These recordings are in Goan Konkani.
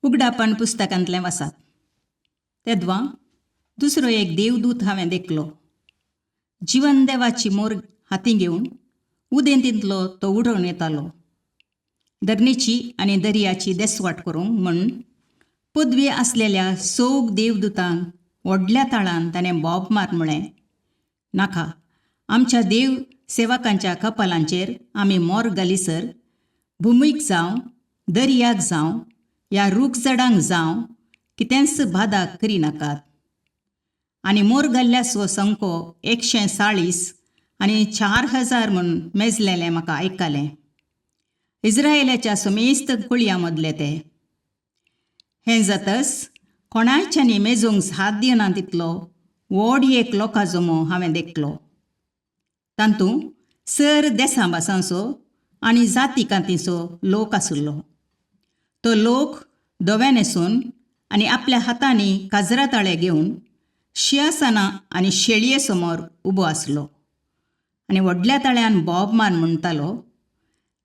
उगडापण पुस्तकांतलें वासात. तेदवा दुसरो एक देवदूत हांवें देखलो. जिवन देवाची मोर हाती घेवन उदेंतींतलो तो उडोवन येतालो. धरणीची आनी दर्याची देसवाट करूंक म्हूण पदवी आसलेल्या सोग देवदूतांक व्हडल्या ताळान ताणें बोब मार म्हळें, नाका आमच्या देव सेवकांच्या कपालांचेर आमी मोर घालीसर भुमीक जावं दर्याक जावं ह्या रूख झडांक जावं कितेंच बादा करिनाकात. आनी मोर घाल्ल्याचो संको 140 आनी 4000 म्हूण मेजलेलें म्हाका आयकलें. इस्रायलाच्या समेस्त कुळयां मदले ते. हें जातच कोणायच्यांनी मेजूंक साथ दिना तितलो व्हड एक लोकां जमो हांवें देखलो. तातूंत सर देसां भासांचो आनी जाती कातीचो लोक आशिल्लो. तो लोक धवे न्हेसून आनी आपल्या हातांनी काजरा ताळे घेवन शिंयासनां आनी शेळये समोर उबो आसलो आनी व्हडल्या ताळ्यान बोब मार म्हणटालो,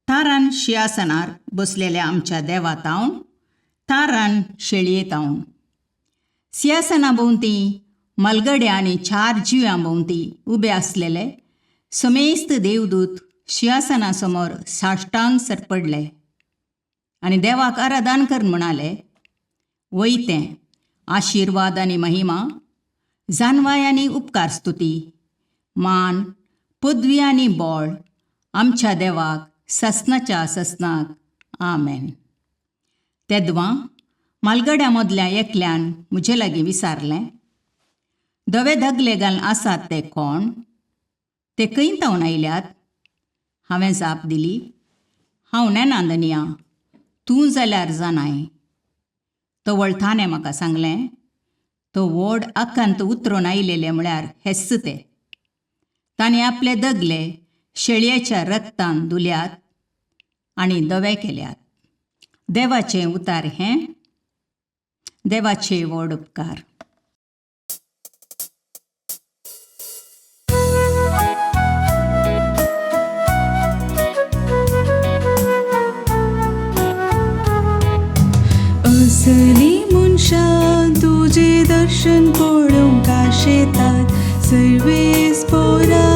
तारान शिंयासनार बसलेल्या आमच्या देवा तावन, तारान शेळये तावन. सिंहासना भोंवती मलगड्या आनी 4 जिव्यां भोंवती उबे आसलेले समेस्त देवदूत शिंयासना समोर साश्टांग सरपडले आनी देवाक आराधन कर म्हणाले, वयतें आशिर्वाद आनी महिमा, जानवाय आनी उपकार स्तुती, मान, पदवी आनी बळ आमच्या देवाक ससनाच्या ससनाक. आमेन. तेदवां मालगड्या मदल्या एकल्यान म्हजे लागीं विचारलें, धवे दगले घालून आसात ते कोण? ते खंय तावन आयल्यात? हांवें जाप दिली, हांव नेना धनया, तूं जाल्यार जाणाय. तो वळथाने म्हाका सांगलें, तो व्हड आकांत उतरून आयलेले म्हळ्यार हेच ते. तांणी आपले दगले शेळयेच्या रक्तान धुल्यात आनी धवे केल्यात. देवाचें उतार हें. देवाचे व्हड उपकार. असली मनशां तुजें दर्शन पळोवंक आशेतात सर्वेस पोरा.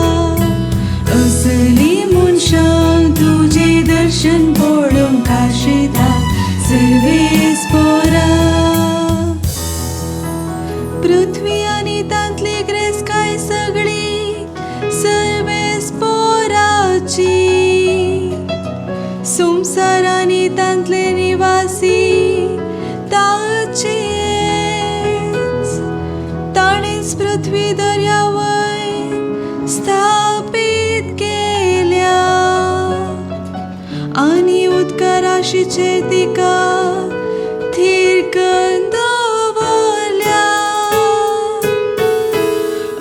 असली मनशां तुजें दर्शन पळोवंक आशेतात सर्वेस पोरा. पृथ्वी आनी तांतली ग्रेसकाय सगळी सर्वेस पोराची. संवसार आनी तांतले निवासी ताचेच. ताणेच पृथ्वी दर्यावयर स्थापीत केल्या आनी उदका राशीचेर तिका थीर करून दवरल्या.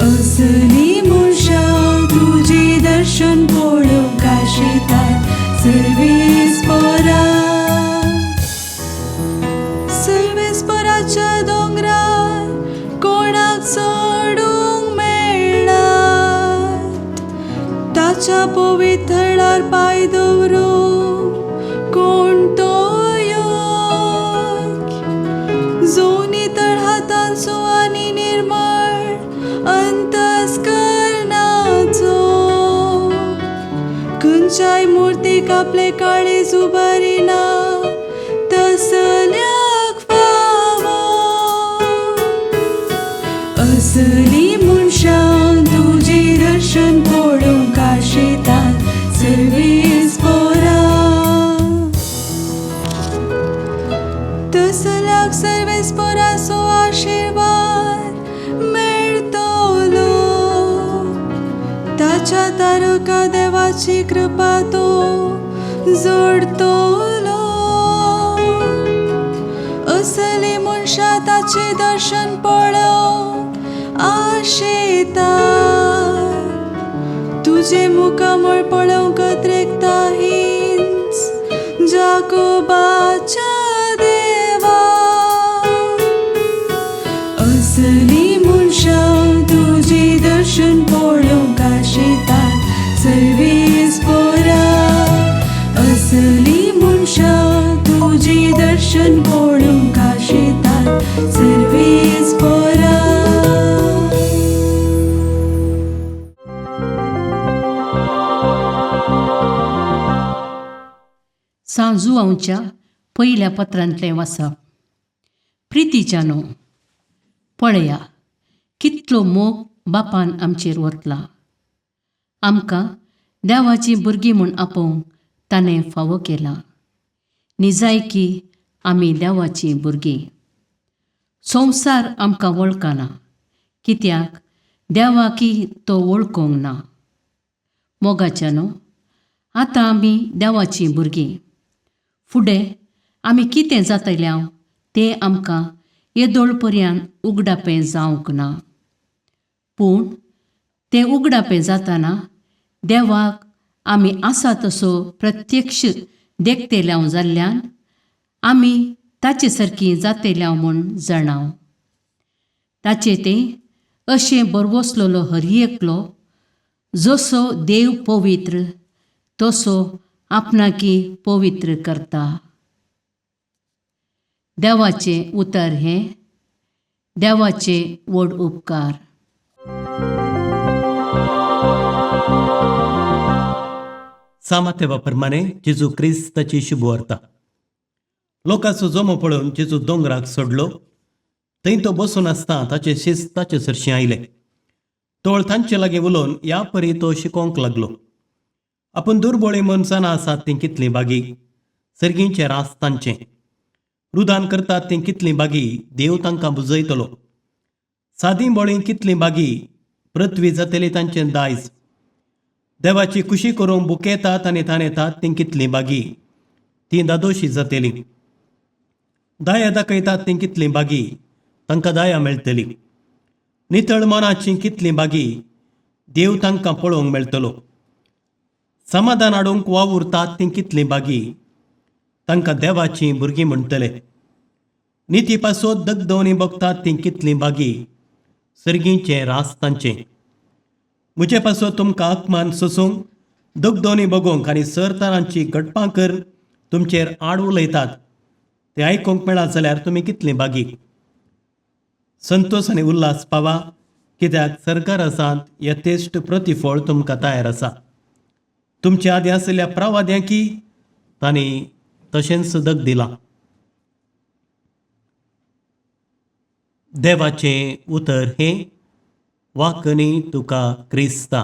असली मनशां तुजें दर्शन पळोवंक आशेतात सर्वेस पोरा. सर्वेस पोराच्या दोंगरार कोणाक चडूंक मेळना, ताच्या पवित्र थळार पांय दवरूंक कोण तो योग्य. जो नितळ हातांचो आनी निर्मळ अंतस्करणाचो, खंयच्याय मुर्तीक आपले काळीज उबारिना तसल्याक फावो. असली मनशां तुजें दर्शन पळोवंक आशेतात सर्वेस पोरा. तसल्याक सर्वेस पोराचो आशिर्वाद मेळटलो. ताच्या तारका देवाची कृपा तो जोडतलो. असली मनशां ताचें दर्शन पळोवंक आशेतात. तुजें मुखामळ पळोवंक अत्रेकता हीच जाकोबाच्या देवा. असली मनशां तुजें दर्शन सां जुवांवच्या पयल्या पत्रांतलें वाचप. प्रितीच्यानो, पळया कितलो मोग बापान आमचेर वतला. आमकां देवाचीं भुरगीं म्हूण आपोवंक ताणें फावो केलां. निजायकी आमी देवाचीं भुरगीं. संवसार आमकां वळखना, कित्याक देवाकी तो वळखूंक ना. मोगाच्यानो, आतां आमी देवाचीं भुरगीं. फुडें आमी कितें जातले तें आमकां येदोळ पर्यंत उगडापें जावंक ना. पूण तें उगडापें जातना देवाक आमी आसा तसो प्रत्यक्ष देखतेल्याव जाल्ल्यान आमी ताचे सारकीं जातेल्याव म्हूण जाणाव. ताचें तें अशें बरवसलेलो हर एकलो जसो देव पवित्र तसो आपणाकी पवित्र करता. देवाचें उतर हें देवाचे व्हड उपकार. सामातेवा प्रमाणे जेजू क्रिस्ताची शुभवार्ता. लोकांचो जमो पळोवन जेजू दोंगराक सोडलो. थंय तो बसून आसता ताचे शिस्त ताचे सरशीं आयले. तोळ तांचे लागीं उलोवन ह्या परी तो शिकोवंक लागलो. आपूण दुर्बोळी मनशां आसात तीं कितलीं बागी, सर्गींचे रास तांचें. रुदान करतात तीं कितलीं बागी, देव तांकां बुजयतलो. सादी बोळीं कितलीं बागी, पृथ्वी जातली तांचें दायज. देवाची खुशी करूंक बुकेतात आनी ताणेतात तीं कितलीं बागी, तीं दादोशी जातली. दाया दाखयतात तीं कितलीं बागी, तांकां दाया मेळटली. नितळ मनाचीं कितलीं बागी, देव तांकां पळोवंक मेळटलो. समाधान हाडूंक वावुरतात तीं कितलीं बागी, तांकां देवाचीं भुरगीं म्हणटले. निती पासत दगदवणी बगतात तीं कितलीं बागी, सर्गींचें रास तांचें. म्हजे पासत तुमकां अपमान सोसूंक, दगदवणी बगोवंक आनी सरतरांची घटपां कर तुमचेर आड उलयतात तें आयकूंक मेळत जाल्यार तुमी कितलीं बागी. संतोश आनी उल्हास पावा, कित्याक सरकार आसात यथेश्ट प्रतिफळ तुमकां तयार आसा. तुमचे आदीं आशिल्ल्या प्रवाद्यांकी तांणी तशेंच दग दिलां. देवाचें उतर हें वाकनी तुका क्रिस्ता.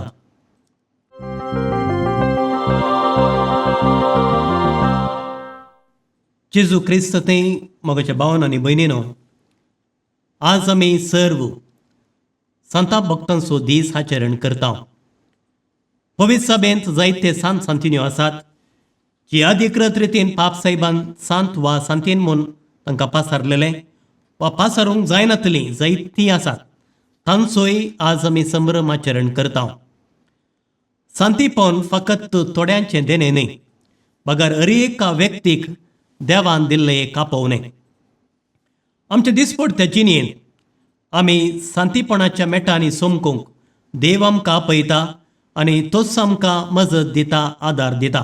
जेजू क्रिस्त थंय मोगाच्या भावन आनी भयणीनो, आज आमी सर्व सांता भक्तांचो दीस आचरण करता. पवित्र सभेंत जायते सांत सांतिन्यो आसात जी अधिकृत रितीन पाप साहेबान सांत वा सांतीन म्हूण तांकां पासारलेलें वा पासारूंक जायनातलीं जायतीं आसात. तांचोय आज आमी संभ्रम आचरण करता. सांतीपण फकत थोड्यांचें देणें न्हय, बगर हर एका व्यक्तीक देवान दिल्लें एक आपोवणें. आमचे दिसपडत्या जिणेंत आमी सांतीपणाच्या मेटांनी चमकूंक देव आमकां आपयता आनी तोच आमकां मजत दिता, आदार दिता.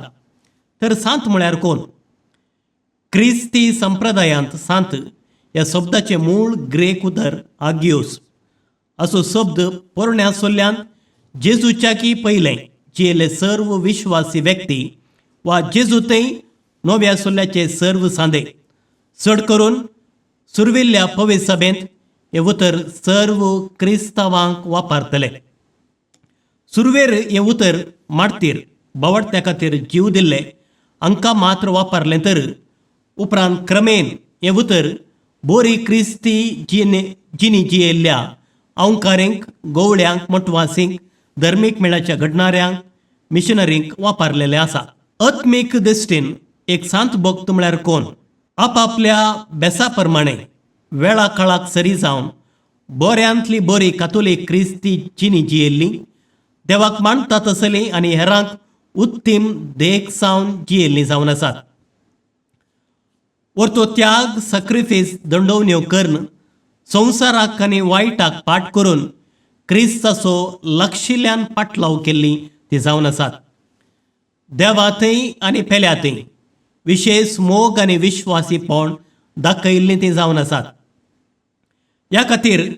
तर सांत म्हळ्यार कोण? क्रिस्ती संप्रदायांत सांत ह्या शब्दाचें मूळ ग्रेक उतर आग्योस असो शब्द पोरण्या सोल्ल्यान जेजूच्या की पयलें जियेल्ले सर्व विश्वासी व्यक्ती वा जेजू थंय नव्या सोल्ल्याचे सर्व सांदे, चड करून सुरविल्ल्या पवित्र सभेंत हें उतर सर्व क्रिस्तांवांक वापरतले. सुरवेर हें उतर मार्तीर बावडत्या खातीर जीव दिल्ले हांकां मात्र वापरलें, तर उपरांत क्रमेन हें उतर बोरी क्रिस्ती जिणी जियेल्ल्या अंकारींक, गोवळ्यांक, मटवासींक, धर्मीक मेळाच्या घडणाऱ्यांक, मिशनरींक वापरलेलें आसा. आत्मीक दृश्टीन एक सांत भक्त म्हळ्यार कोण? आपापल्या बेसा प्रमाणे वेळा काळाक सरी जावन बऱ्यांतली बरी कातोलीक क्रिस्ती जिणी जियेल्ली, देवाक मानतात तसली आनी हेरांक उत्तीम देख सावन जियेल्ली जावन आसात. वरतो त्याग, सक्रिफीस, दंडोवण्यो करून संवसाराक आनी वायटाक पाट करून क्रिस्ताचो लक्षिल्ल्यान पाटलाव केल्ली ती जावन आसात. देवाथंय आनी पेल्याथंय विशेश मोग आनी विश्वासीपण दाखयल्लीं ती जावन आसात. ह्या खातीर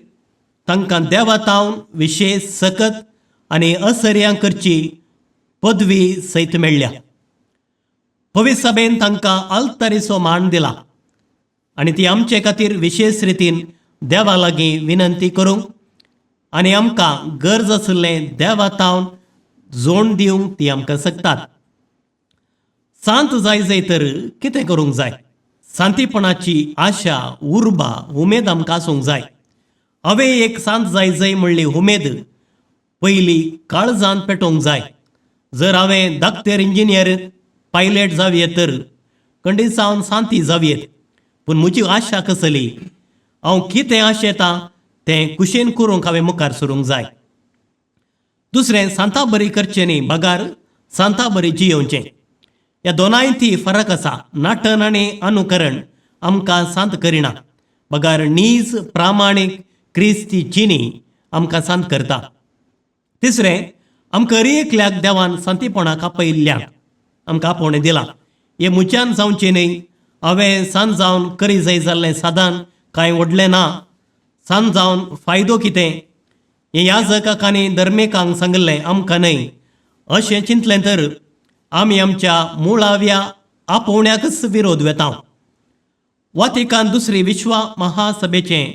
तांकां देवातावन विशेश सकत आनी असर्यां करची पदवी सयत मेळ्ळ्या. पवित्र सभेन तांकां आल्तरीचो मान दिला आनी ती आमचे खातीर विशेश रितीन देवा लागीं विनंती करूंक आनी आमकां गरज आशिल्लें देवा तावन जोण दिवंक ती आमकां शकतात. शांत जाय जाय तर कितें करूंक जाय? शांतीपणाची आशा, उर्बा, उमेद आमकां आसूंक जाय. हांवें एक शांत जाय जाय म्हणली उमेद पयली काळजान पेटोवंक जाय. जर हांवें धाकतेर, इंजिनियर, पायलट जावयेत तर खंडीत जावन शांती जावयेत, पूण म्हजी आशा कसली, हांव कितें आशेतां तें कुशेन करूंक हांवें मुखार सरूंक जाय. दुसरें, सांता बरी करचें न्ही बगार सांता बरी जियोवचें. ह्या दोनांय ती फरक आसा. नाटन आनी अनुकरण आमकां शांत करिना, बगार नीज प्रामाणीक क्रिस्ती जिणी आमकां शांत करता. तिसरें, आमकां हर एकल्याक देवान शांतीपणाक आपयल्ल्यान आमकां आपोवणें दिलां. हें म्हज्यान जावचें न्हय, हांवें सांज जावन करी जाय जाल्लें सादान कांय व्हडलें ना, सांज जावन फायदो कितें, हें याजकाक आनी धर्मेकांक सांगिल्लें, आमकां न्हय, अशें चिंतलें तर आमी आमच्या मुळाव्या आपोवण्याकच विरोध वेता. वातिकान दुसरी विश्व महासभेचें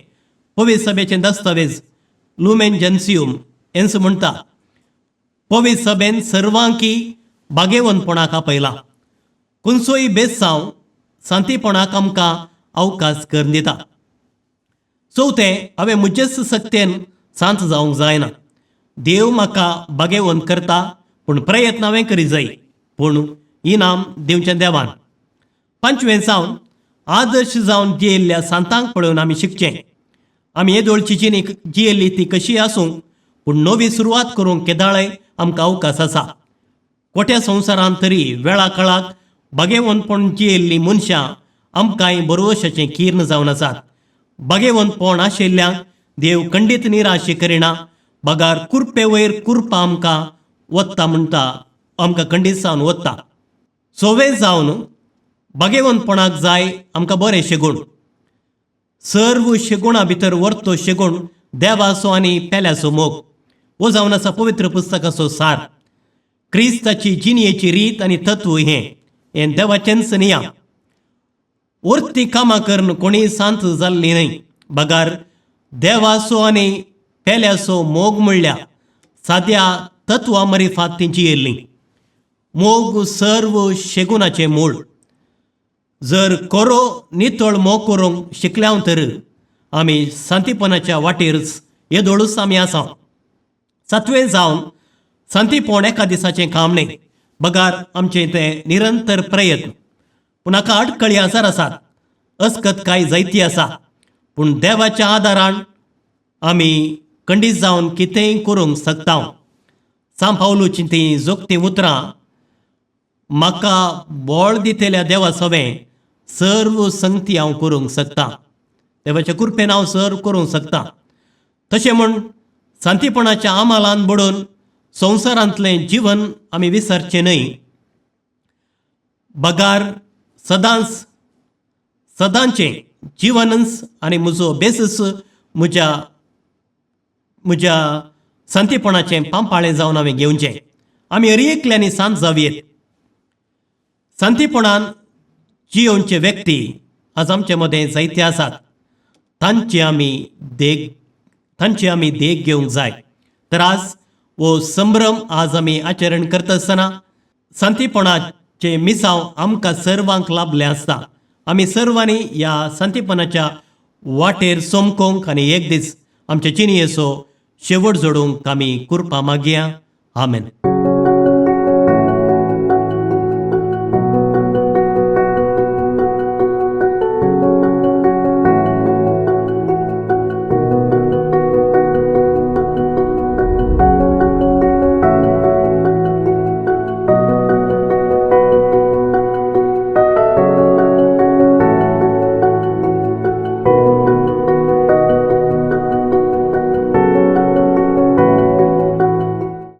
पवित्र सभेचें दस्तावेज लुमेन जेन्सियम हेंच म्हणटा, पवित्र सभेन सर्वांकी बागेवंतपणाक आपयला. खंयचोय बेसांव शांतीपणाक आमकां अवकाश करून दिता. चवथें, हांवें म्हजेच सक्तेन शांत जावंक जायना. देव म्हाका बागेवंत करता, पूण प्रयत्न हांवें करी जाय, पूण इनाम दिवचें देवान. पांचवें जावन आदर्श जावन जियेल्ल्या सांतांक पळोवन आमी शिकचें. आमी येदोळची जिणी जियेल्ली ती कशी आसूं, पूण नवी सुरवात करूंक केदाळय आमकां अवकाश आसा. कोट्या संवसारांत तरी वेळा काळाक बागेवंतपण जियेल्लीं मनशां आमकांय बरोवशाचें कीर्ण जावन आसात. बागेवंतपण आशिल्ल्यांक देव खंडीत निराशे करिना, बगार कुरपे वयर कुरपा आमकां वत्ता म्हणटा, आमकां खंडीत जावन वता. सोवे जावन बागेवंतपणाक जाय आमकां बरें शेगूण. सर्व शेगुणा भितर व्हरतो शेगूण देवाचो आनी पेल्याचो मोग हो जावन आसा पवित्र पुस्तकाचो सार. क्रिस्ताची जिणयेची रीत आनी तत्व हें हें देवाचेंच नियम. वरती कामां करून कोणीय शांत जाल्ली न्हय, बगार देवाचो आनी पेल्याचो मोग म्हणल्या साद्या तत्वा मरिफात ती जियेल्ली. मोग सर्व शेगुणाचें मूळ. जर कोरो नितळ मोग करूंक शिकल्या तर आमी शांतीपणाच्या वाटेरच येदोळूच आमी आसा. सातवें जावन शांतीपण एका दिसाचें काम न्हय, बगार आमचें तें निरंतर प्रयत्न. पूण हाका आडखळी आजार आसात, अस्कत कांय जायती आसा, पूण देवाच्या आदारान आमी खंडीत जावन कितेंय करूंक शकता. सांव पावलूचीं तीं जोगतीं उतरां, म्हाका बळ दितल्या देवा सवें सर्व संगती हांव करूंक शकता. देवाच्या कृपेन हांव सर्व करूंक शकता. तशें म्हूण शांतीपणाच्या आमालान बुडून संवसारांतलें जिवन आमी विसरचें न्हय, बगार सदांच सदांचें जिवनच आनी म्हजो बेसीस म्हज्या म्हज्या शांतीपणाचें पांपाळें जावन हांवें घेवचें. आमी हर एकल्यांनी शांत जावयेत. शांतीपणान जियोवचे व्यक्ती आज आमचे मदें जायते आसात. तांची आमी देख घेवंक जाय. तर आज हो संभ्रम आज आमी आचरण करता आसतना शांतीपणाचें मिसांव आमकां सर्वांक लाभलें आसता. आमी सर्वांनी ह्या शांतीपणाच्या वाटेर चमकोवंक आनी एक दीस आमचे जिणयेचो शेवट जोडूंक आमी कुरपा मागया. आमेन.